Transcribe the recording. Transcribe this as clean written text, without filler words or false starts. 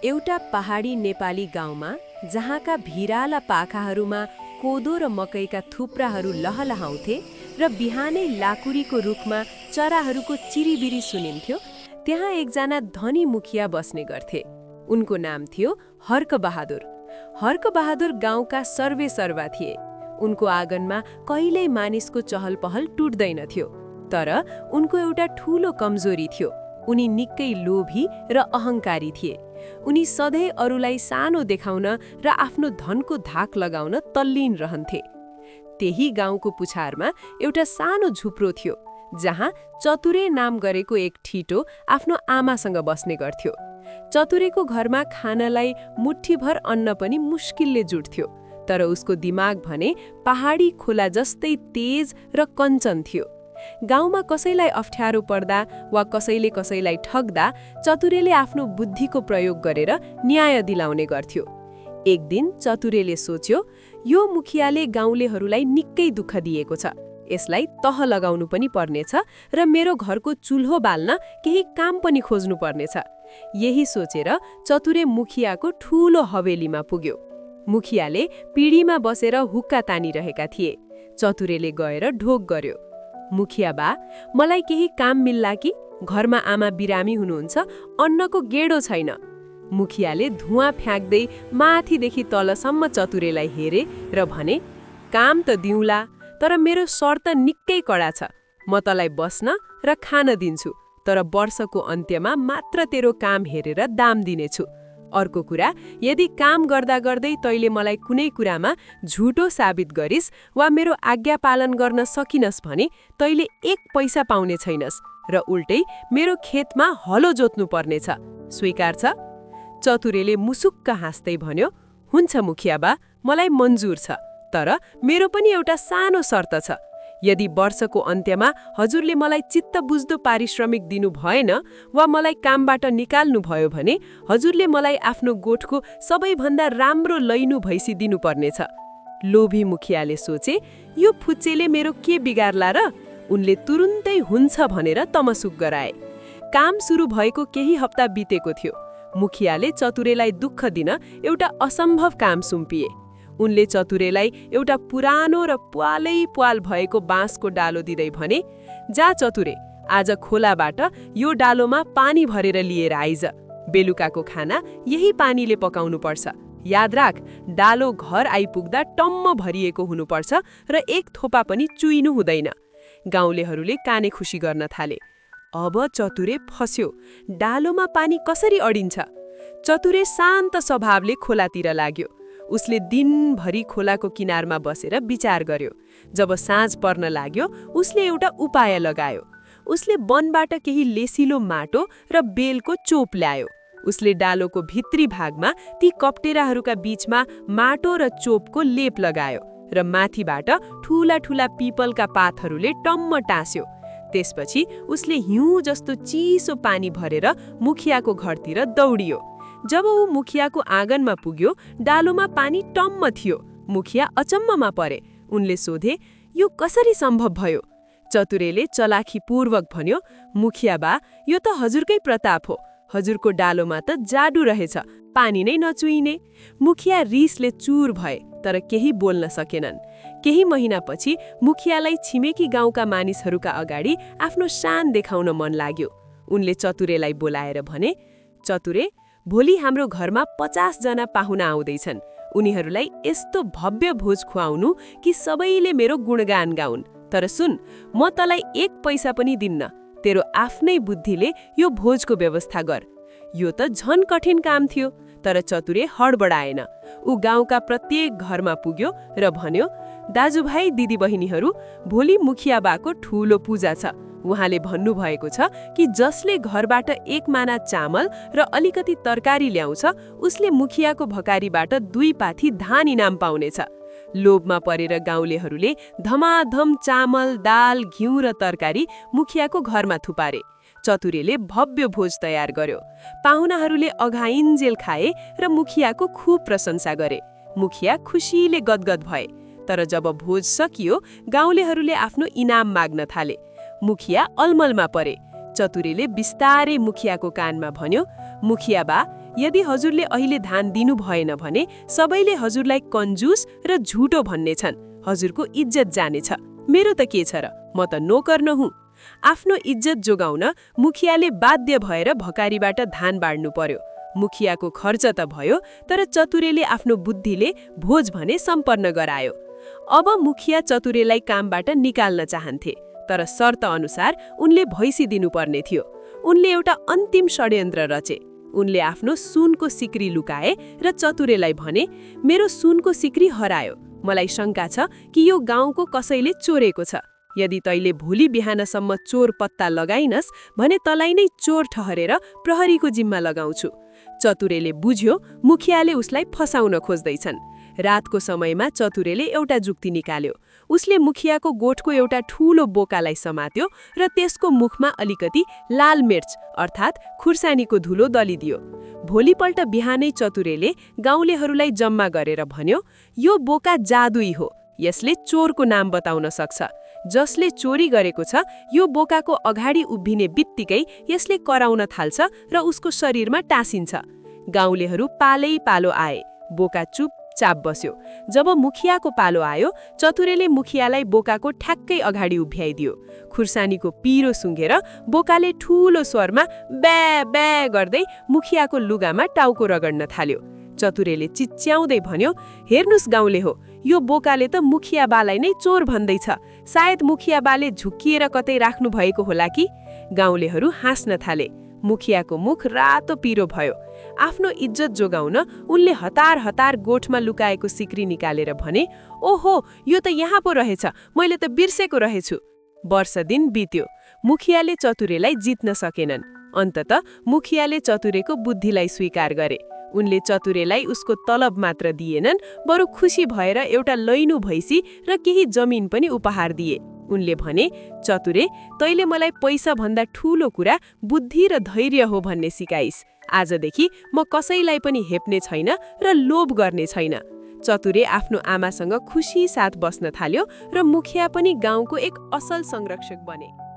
एउटा पहाडी नेपाली गाउँमा जहाँका भिराला पाखाहरूमा कोदो र मकैका थुप्राहरू लहलहाउँथे र बिहानै लाकुरीको रुखमा चराहरूको चिरिबिरी सुनिन्थ्यो, त्यहाँ एकजना धनी मुखिया बस्ने गर्थे। उनको नाम थियो हर्कबहादुर। हर्कबहादुर गाउँका सर्वेसर्वा थिए। उनको आँगनमा कहिल्यै मानिसको चहल पहल टुट्दैनथ्यो। तर उनको एउटा ठूलो कमजोरी थियो, उनी निकै लोभी र अहङ्कारी थिए। उनी सधैँ अरूलाई सानो देखाउन र आफ्नो धनको धाक लगाउन तल्लीन रहन्थे। त्यही गाउँको पुछारमा एउटा सानो झुप्रो थियो, जहाँ चतुरे नाम गरेको एक ठिटो आफ्नो आमासँग बस्ने गर्थ्यो। चतुरेको घरमा खानलाई मुठ्ठीभर अन्न पनि मुस्किलले जुट्थ्यो, तर उसको दिमाग भने पहाडी खोला जस्तै तेज र कञ्चन थियो। गाउँमा कसैलाई अप्ठ्यारो पर्दा वा कसैले कसैलाई ठग्दा चतुरेले आफ्नो बुद्धिको प्रयोग गरेर न्याय दिलाउने गर्थ्यो। एक दिन चतुरेले सोच्यो, यो मुखियाले गाउँलेहरूलाई निकै दुःख दिएको छ, यसलाई तह लगाउनु पनि पर्नेछ र मेरो घरको चुल्हो बाल्न केही काम पनि खोज्नु पर्नेछ। यही सोचेर चतुरे मुखियाको ठूलो हवेलीमा पुग्यो। मुखियाले पिँढीमा बसेर हुक्का तानिरहेका थिए। चतुरेले गएर ढोक गर्यो, मुखिया बा, मलाई केही काम मिल्ला कि? घरमा आमा बिरामी हुनुहुन्छ, अन्नको गेडो छैन। मुखियाले धुवाँ फ्याँक्दै माथिदेखि तलसम्म चतुरेलाई हेरे र भने, काम त दिउँला, तर मेरो शर्त निकै कडा छ। म तँलाई बस्न र खान दिन्छु, तर वर्षको अन्त्यमा मात्र तेरो काम हेरेर दाम दिनेछु। अर्को कुरा, यदि काम गर्दा गर्दै तैले मलाई कुनै कुरामा झुटो साबित गरिस् वा मेरो आज्ञा पालन गर्न सकिनस् भने तैले एक पैसा पाउने छैनस् र उल्टै मेरो खेतमा हलो जोत्नु पर्नेछ। स्वीकार छ? चतुरेले मुसुक्क हाँस्दै भन्यो, हुन्छ मुखिया बा, मलाई मन्जुर छ, तर मेरो पनि एउटा सानो शर्त छ। यदि वर्षको अन्त्यमा हजुरले मलाई चित्त बुझ्दो पारिश्रमिक दिनु भएन वा मलाई कामबाट निकाल्नु भयो भने हजुरले मलाई आफ्नो गोठको सबैभन्दा राम्रो लैनु भैँसी दिनुपर्नेछ। लोभी मुखियाले सोचे, यो फुच्चेले मेरो के बिगार्ला र? उनले तुरुन्तै हुन्छ भनेर तमसुक गराए। काम सुरु भएको केही हप्ता बितेको थियो। मुखियाले चतुरेलाई दुःख दिन एउटा असम्भव काम सुम्पिए। उनले चतुरेलाई एउटा पुरानो र प्वाल भएको बाँसको डालो दिँदै भने, जा चतुरे, आज खोलाबाट यो डालोमा पानी भरेर लिएर आइज। बेलुकाको खाना यही पानीले पकाउनु पर्छ। याद राख, डालो घर आइपुग्दा टम्म भरिएको हुनुपर्छ र एक थोपा पनि चुइनु हुँदैन। गाउँलेहरूले काने खुसी गर्न थाले। अब चतुरे फस्यो, डालोमा पानी कसरी अडिन्छ? चतुरे शान्त स्वभावले खोलातिर लाग्यो। उसले दिनभरि खोलाको किनारमा बसेर विचार गर्यो। जब साँझ पर्न लाग्यो, उसले एउटा उपाय लगायो। उसले वनबाट केही लेसिलो माटो र बेलको चोप ल्यायो। उसले डालोको भित्री भागमा ती कप्टेराहरूका बीचमा माटो र चोपको लेप लगायो र माथिबाट ठूला ठूला पिपलका पातहरूले टम्म टाँस्यो। त्यसपछि उसले हिउँ जस्तो चिसो पानी भरेर मुखियाको घरतिर दौडियो। जब ऊ मुखियाको आँगनमा पुग्यो, डालोमा पानी टम्म थियो। मुखिया अचम्ममा परे। उनले सोधे, यो कसरी सम्भव भयो? चतुरेले चलाखीपूर्वक भन्यो, मुखिया बा, यो त हजुरकै प्रताप हो। हजुरको डालोमा त जादु रहेछ, पानी नै नचुइने। मुखिया रिसले चुर भए, तर केही बोल्न सकेनन्। केही महिनापछि मुखियालाई छिमेकी गाउँका मानिसहरूका अगाडि आफ्नो शान देखाउन मन लाग्यो। उनले चतुरेलाई बोलाएर भने, चतुरे, भोलि हाम्रो घरमा 50 जना पाहुना आउँदैछन्। उनीहरूलाई यस्तो भव्य भोज खुवाउनु कि सबैले मेरो गुणगान गाउन्। तर सुन, म तँलाई एक पैसा पनि दिन्न। तेरो आफ्नै बुद्धिले यो भोजको व्यवस्था गर। यो त झन कठिन काम थियो, तर चतुरे हडबडाएन। ऊ गाउँका प्रत्येक घरमा पुग्यो र भन्यो, दाजुभाइ दिदीबहिनीहरू, भोलि मुखिया बाको ठूलो पूजा छ। उहाँले भन्नुभएको छ कि जसले घरबाट एक माना चामल र अलिकति तरकारी ल्याउँछ, उसले मुखियाको भकारीबाट 2 पाथी धान इनाम पाउनेछ। लोभमा परेर गाउँलेहरूले धमाधम चामल, दाल, घिउ र तरकारी मुखियाको घरमा थुपारे। चतुरेले भव्य भोज तयार गर्यो। पाहुनाहरूले अघाइन्जेल खाए र मुखियाको खूब प्रशंसा गरे। मुखिया खुसीले गदगद भए। तर जब भोज सकियो, गाउँलेहरूले आफ्नो इनाम माग्न थाले। मुखिया अलमलमा परे। चतुरेले बिस्तारै मुखियाको कानमा भन्यो, मुखिया बा, यदि हजुरले अहिले धान दिनु भएन भने सबैले हजुरलाई कन्जुस र झुटो भन्नेछन्। हजुरको इज्जत जानेछ। मेरो त के छ र, म त नोकर न हुँ। आफ्नो इज्जत जोगाउन मुखियाले बाध्य भएर भकारीबाट धान बाड्नु पर्यो। मुखियाको खर्च त भयो, तर चतुरेले आफ्नो बुद्धिले भोज भने सम्पन्न गरायो। अब मुखिया चतुरेलाई कामबाट निकाल्न चाहन्थे, तर शर्त अनुसार उनले भैँसी दिनुपर्ने थियो। उनले एउटा अन्तिम षड्यन्त्र रचे। उनले आफ्नो सुनको सिक्री लुकाए र चतुरेलाई भने, मेरो सुनको सिक्री हरायो। मलाई शङ्का छ कि यो गाउँको कसैले चोरेको छ। यदि तैले भोलि बिहानसम्म चोर पत्ता लगाइनस् भने तलाई नै चोर ठहरेर प्रहरीको जिम्मा लगाउँछु। चतुरेले बुझ्यो मुखियाले उसलाई फसाउन खोज्दैछन्। रातको समयमा चतुरेले एउटा जुक्ति निकाल्यो। उसले मुखियाको गोठको एउटा ठूलो बोकालाई समात्यो र त्यसको मुखमा अलिकति लाल मिर्च अर्थात् खुर्सानीको धुलो दलिदियो। भोलिपल्ट बिहानै चतुरेले गाउँलेहरूलाई जम्मा गरेर भन्यो, यो बोका जादुई हो, यसले चोरको नाम बताउन सक्छ। जसले चोरी गरेको छ यो बोकाको अगाडि उभिने बित्तिकै यसले कराउन थाल्छ र उसको शरीरमा टाँसिन्छ। गाउँलेहरू पालै पालो आए। बोका चुपचाप बस्यो। जब मुखियाको पालो आयो, चतुरेले मुखियालाई बोकाको ठ्याक्कै अगाडि उभ्याइदियो। खुर्सानीको पिरो सुँघेर बोकाले ठूलो स्वरमा ब्या ब्या गर्दै मुखियाको लुगामा टाउको रगड्न थाल्यो। चतुरेले चिच्याउँदै भन्यो, हेर्नुस् गाउँले हो, यो बोकाले त मुखिया बालाई नै चोर भन्दैछ। सायद मुखिया बाले झुक्किएर कतै राख्नु भएको होला कि। गाउँलेहरू हाँस्न थाले। मुखियाको मुख रातो पिरो भयो। आफ्नो इज्जत जोगाउन उनले हतार हतार गोठमा लुकाएको सिक्री निकालेर भने, ओहो, यो त यहाँ पो रहेछ, मैले त बिर्सेको रहेछु। वर्ष दिन बित्यो। मुखियाले चतुरेलाई जित्न सकेनन्। अन्ततः मुखियाले चतुरेको बुद्धिलाई स्वीकार गरे। उनले चतुरेलाई उसको तलब मात्र दिएनन्, बरु खुसी भएर एउटा लैनु भैँसी र केही जमिन पनि उपहार दिए। उनले भने, चतुरे, तैले मलाई पैसा भन्दा ठूलो कुरा बुद्धि र धैर्य हो भन्ने सिकाइस्। आजदेखि म कसैलाई पनि हेप्ने छैन र लोभ गर्ने छैन। चतुरे आफ्नो आमासँग खुसी साथ बस्न थाल्यो र मुखिया पनि गाउँको एक असल संरक्षक बने।